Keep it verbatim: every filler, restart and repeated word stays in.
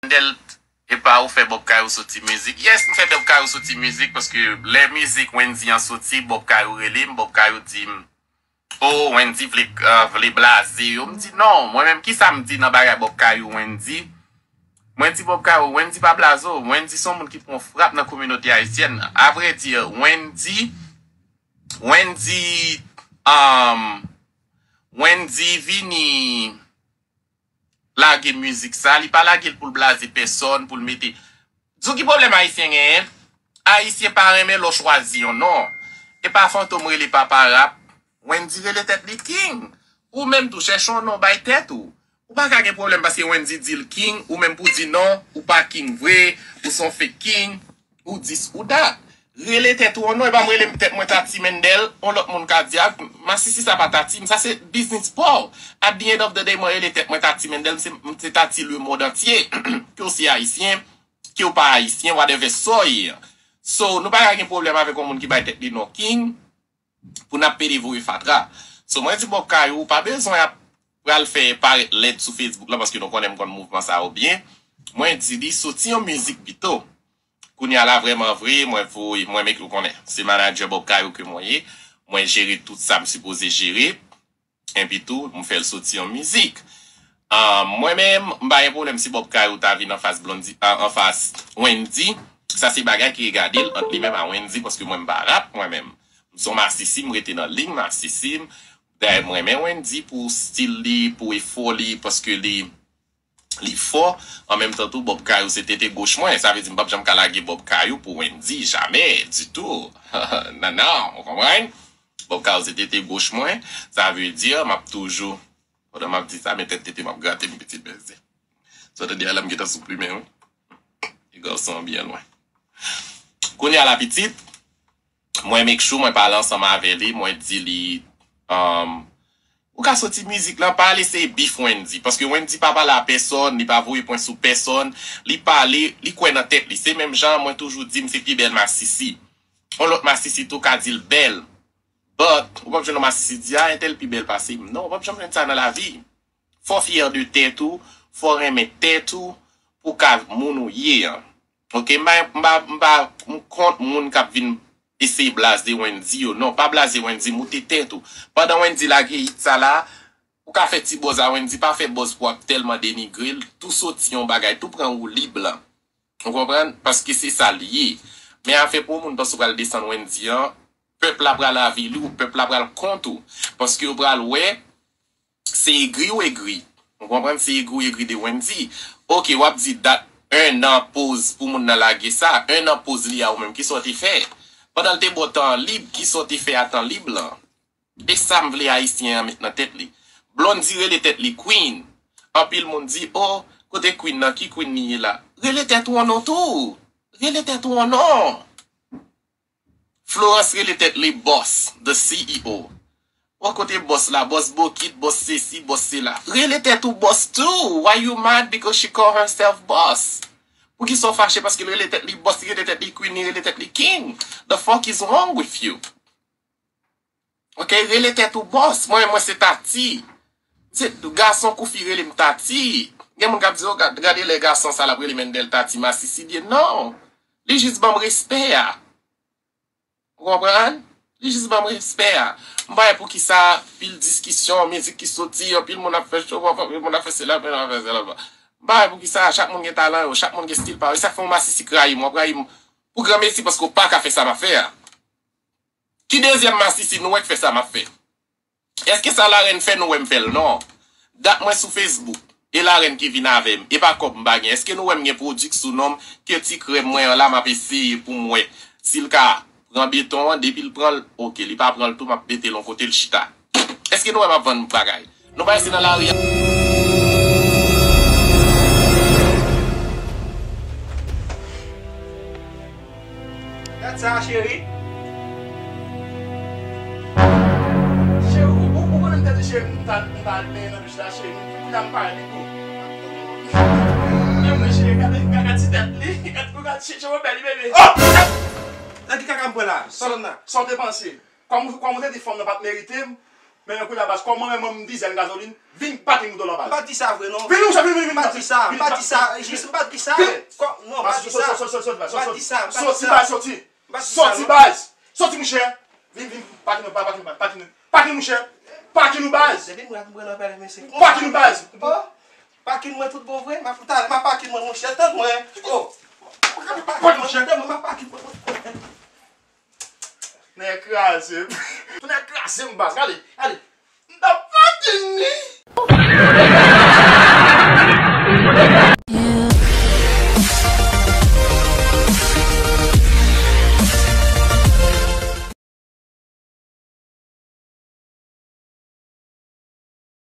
Mendel, epa ou fè Bob Kayou soti mizik? Yes, m fè Bob Kayou soti mizik paske lè mizik Wendy an soti, Bob Kayou rele m, Bob Kayou di m, "Oh, Wendy vle, ah, vle blaze yo." M di, "Non, mwen menm, kisa m di nan bagay Bob Kayou, Wendy?" Mwen di Bob Kayou, Wendy pa blaze w. Wendy se yon moun ki pran frap nan kominote ayisyèn nan. Avrèdi, Wendy, Wendy, um, Wendy vini lage mizik sa, li pa lage l pou l blaze pèsòn, pou l mete. Di w ki pwoblèm Ayisyen genyen? Ayisyen pa renmen lè w chwazi yon non. E pa Fantom rele papa rap. Wendy rele tèt li King. Ou menm tou, chèche yon non bay tèt ou. Ou pa ka gen pwoblèm paske Wendy di l King, ou menm pou di non, ou pa King vre, ou se yon fake King, ou dis, ou dat. Rele tèt ou yon non, e pa m rele tèt mwen Tati Mendel, yon lòt moun ka di, "Ah, masisi sa pa Tati m, sa se biznis pa w." At the end of the day, mwen rele tèt mwen Tati Mendel, m se, m se Tati le monde entier, ke w se ayisyen, ke w pa ayisyen, whatever soy. So, nou pa ka gen pwoblèm avèk yon moun ki bay tèt li non King, pou n ap pede voye fatra. So, mwen di Bob Kayou, ou pa bezwen ap pral fè parèt lèd sou Facebook la, paske nou konnen m konn mouvman sa yo byen. Mwen di li, soti yon mizik pito. Kounye a la, vrèman vre, mwen voye, mwen make ou konnen. Se manadjè Bob Kayou ke mwen ye. Mwen jere tout sa m sipoze jere. Epi tou, m fè l soti yon mizik. Ah, mwen menm, m pa gen pwoblèm si Bob Kayou ta vin anfas Blondy, ah, anfas Wendy. Sa se bagay ki regade l ant li menm a Wendy, paske mwen m pa rap mwen menm. M se yon masisi, m rete nan liy masisi m. Dayè, m renmen Wendy pou stil li, pou efò li, paske li, li fò. An menm tan tou, Bob Kayou se tete goch mwen. Sa vle di m p ap janm ka lage Bob Kayou pou Wendy, jamè, ditou. Non, non, ou konprann? Bob Kayou se tete goch mwen. Sa vle di, m ap toujou, pandan m ap di sa, men tèt tete m ap grate m, pitit bèze. Sa w tande a la, m gentan sou plimen, wi. E gason an byen lwen. Kounye a la, pitit, mwen make sure mwen pale ansanm avè li, mwen di li, um, ou ka soti mizik lan, pa al eseye beef Wendy, paske Wendy pa pale a pèsòn, li pa voye pwen sou pèsòn, li pale, li kwè nan tèt li. Se menm jan mwen toujou di m se pi bèl masisi. Yon lòt masisi tou ka di l bèl. But, ou p ap jwenn yon masisi di, "Ah, entèl pi bèl pase m." Non, ou p ap janm jwenn sa nan lavi. Fò w fyè de tèt ou, fò w renmen tèt ou, pou w ka moun ou ye an. Oke, m pa, m pa, m pa, m kont moun k ap vin eseye blaze Wendy yo. Non, pa blaze Wendy, moute tèt ou. Pandan Wendy lage hit sa la, ou ka fè ti buzz a Wendy, pa fè buzz pou w ap tèlman denigre l, tou soti yon bagay, tou pran woulib lan. Ou konprann? Paske se sa l ye. Men afè pou yon moun panse w pral desann Wendy an, pèp la pral avili w, pèp la pral kont ou. Paske yo pral wè, se egri ou egri. Ou konprann? Se egri ou egri de Wendy. Oke, w ap di dat en an poz pou moun nan lage sa. En an poz li a ou menm, kisa w te fè? Pandan l te ba w tan lib, kisa w te fè a tan lib lan? E sa m vle Ayisyen an met nan tèt li. Blondy rele tèt li Queen. Anpil moun di, "Oh, kote Queen nan? Ki Queen li ye la?" Rele tèt ou yon non tou. Rele tèt ou yon non. Florence rele tèt li Boss, the C E O. Bon, kote Boss la? Boss Bokit, Boss sesi, Boss sela. Rele tèt ou Boss tou. Why you mad because she call herself Boss? Poukisa w fache paske l rele tèt li Boss, li rele tèt li Queen, li rele tèt li King? The fuck is wrong with you? Oke, rele tèt ou Boss. Mwen, mwen se Tati. Se gason kou fi rele m Tati. Gen moun k ap di, "Oh, gad-, gade lè gason sa l ap rele Mendel Tati, masisi li ye." Non. Li jis ban m respè a. Ou konprann? Li jis ban m respè a. M pa wè poukisa pil diskisyon, mizik ki soti, anpil moun ap fè show, anpil moun ap fè sela, anpil moun ap fè sela. M pa wè poukisa, chak moun gen talan yo, chak moun gen stil pa yo. E sa k fè yon masisi k rayi m, w ap rayi m pou granmesi paske w pa ka fè sa m ap fè a. Ki dezyèm masisi nou wè k fè sa m ap fè? Èske sa Larèn fè nou wè m fè l? Non. Dat mwen sou Facebook. E Larèn ki vin avè m. E pa kòb m pa gen. Èske nou wè m gen pwodui sou non m? Ke ti krèm mwen an la, m ap eseye pou m wè si l ka pran beton an. Depi l pran l, oke. Li pa pran l tou, m ap mete l yon kote l chita. Èske nou wè m ap vann bagay? Nou pa rete nan lari a. Gad sa, cheri. Cheri, ou, ou, ou konnen m te di cheri m ta, m ta al benyen nan douch la, cheri. Kounye a m pale tou. Men mwen, cheri, gade, gade, gade ti tèt li. Gade, gade, cheri, cheri, bèl, bebe. Oh! Nan ki kaka m pran la? Sa w la? Sa w te panse? Kòm, kòm ou te di fanm nan pa t merite m, Men kounye a baz, kòm mwen menm m dizèn gazolin, vin pake moto la baz. M pa di sa vre non. Vin ou sa, vin, vin, vin. M pa di sa, m pa di sa, jis m pa di sa. Kò, non, m pa di sa. M pa di sa. M pa di sa. Soti baz, soti. Soti baz. Soti mouchè. Vin, vin, pake nou, pake nou, pake nou. Pake nou mouchè. Pake nou baz. Depi mwen ak mwen nan pale mesye. Pake nou baz. Oh, pake mwen tout bon vre. M ap talè, m ap pake mwen mouchè. Tann mwen. Oh. Pake mouchè. Tann mwen, m ap pake mwen. Nèg kraze m. Nèg kraze m baz. Gade, gade. M t ap pake li.